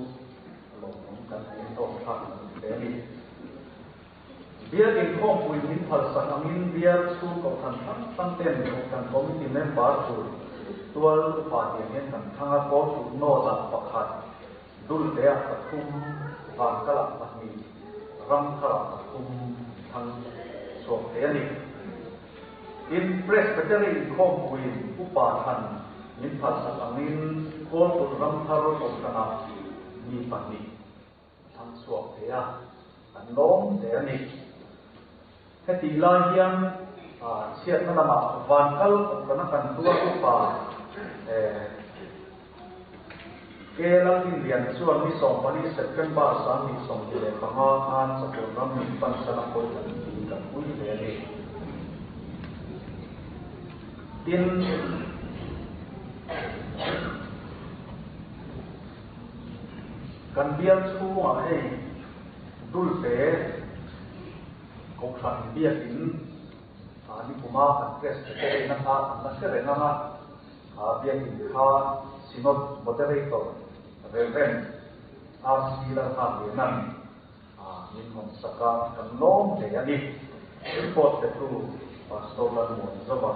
a lawmawm kan ti tawk thlak kan ti hle a ni. Bial inkhawmpui min phalsak angin bial chhung kohhran hrang hrang ten kohhran committee member tur tual upa tiang hian kan thlang a, Kawlput North ah pakhat, Dulteah pathum, Vankalah pahnih, Ramtharah pathum an thlang chhuak thei a ni. Tin, Presbytery inkhawmpuiin upa thlan min phalsak angin Kawlput Ramthar kohhranah mi pahnih, a thlang chhuak thei a, kan lawm hle a ni. Hetih lai hian chhiatna lamah van kal kawhhrana kan tuar upa Kela Inlian chuan ni 14 September 2025 khan Chapel ram min pansan a pawi kan ti kan pui hle a ni. Tin, Kan bial chhungah hei Dulte Kohhran biakin ni kuma kan Presbytery na kha an la hre reng ang a, kha biakin kha Synod Moderator Rev. RC Lalngakliana'n min hawn sak a, kan lawm hle a ni. Report petu Pastor Lalmuanzova.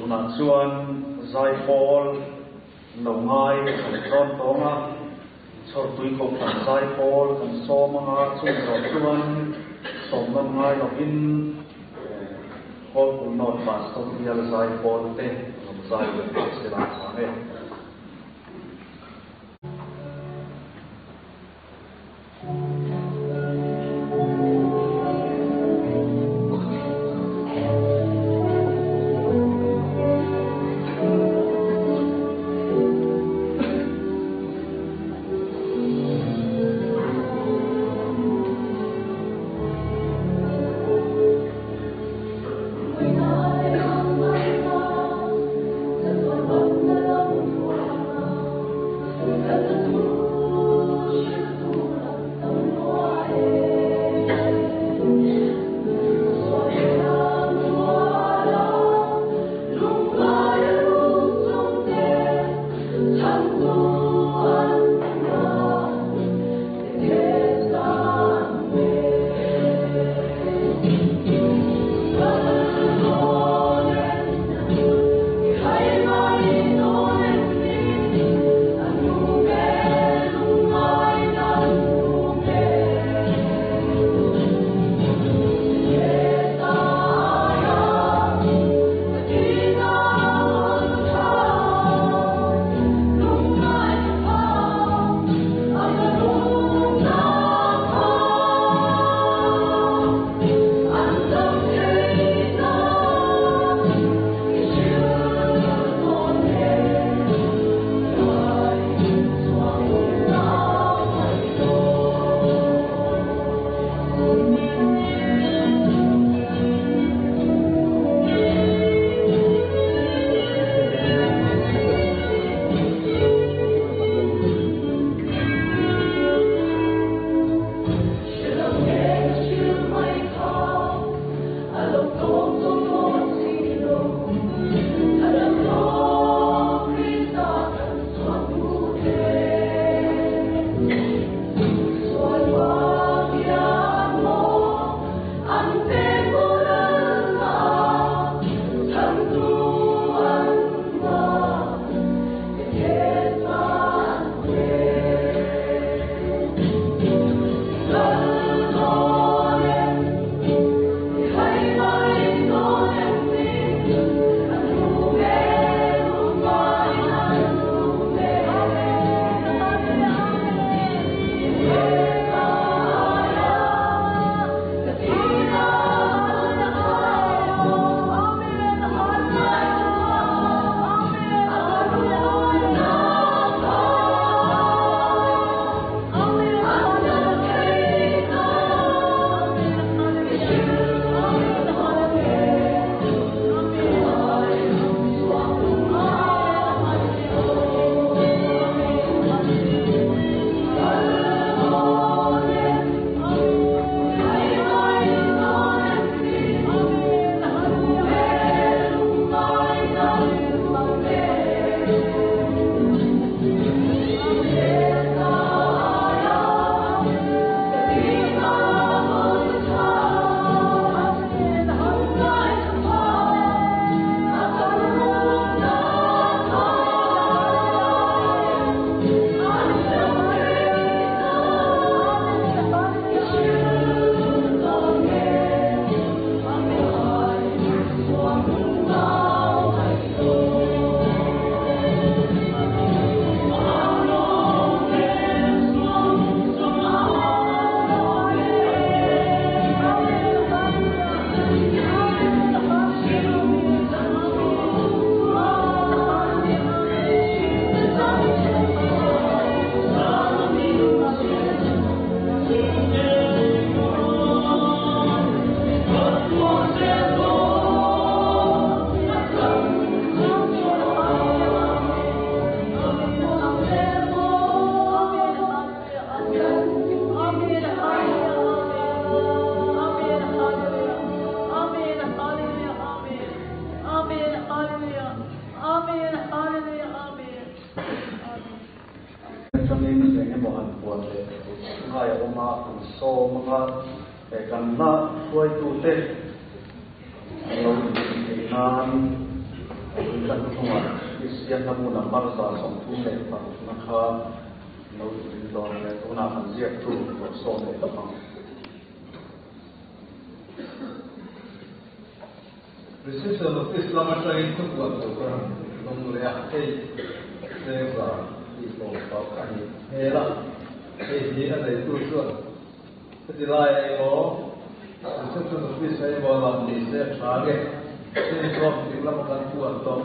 Tunah chuan zaipawl lo ngai kan dawn tawng a, Chhawrtui Kohhran zaipawl kan sawm anga chung zawh chuan sawm nawn ngai lovin Kawlpui North Pastor bial zaipawl te rawn zai leh ta se la tha e. Atangin eng emaw han puan leh ngai a awm a, kan sawm anga kan la hruaitute an lo inthih theih nan Tun hnungah Kristian hlabu number 36 na kha lo in dawn nia. Tunah kan ziaktu lo sawm leh tawp ang. Reception Office lam atangin thupuan tur ka rawn lawm leh a, hei Sengza tih hlawm tak a ni hmel a, hei hi a neitu chuan heti laia emaw Reception Office ah emaw lam ni se a tha nge, heng chuan dik lama kan puan tawh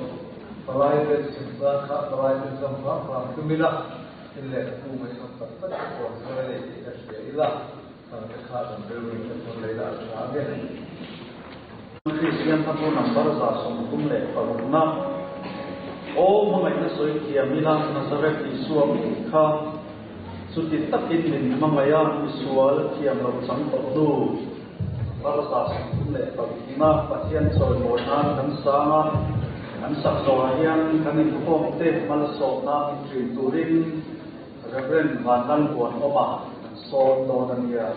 palai te chungchang kha palai te chuan hram hram tum ila, in lehkhabu ngaihnawm tak tak te pawh an sawi a nei tih ka hria ila. Thangte kha kan rilru te pawn lei lah a tha nge. Kristian hla bu number 36 na Aw hmangaihna sawi thiam ila Nazareth Isua mi kha chuti takin min hmangaih a misual thiam lo chang tawh hnu number 36 na Pathian chawimawi nan kan sang a kan sak zawhah hian kan inkhawm te malsawmna min thin turin Reverend Vanlalbuanawma an sawn dawn a nia.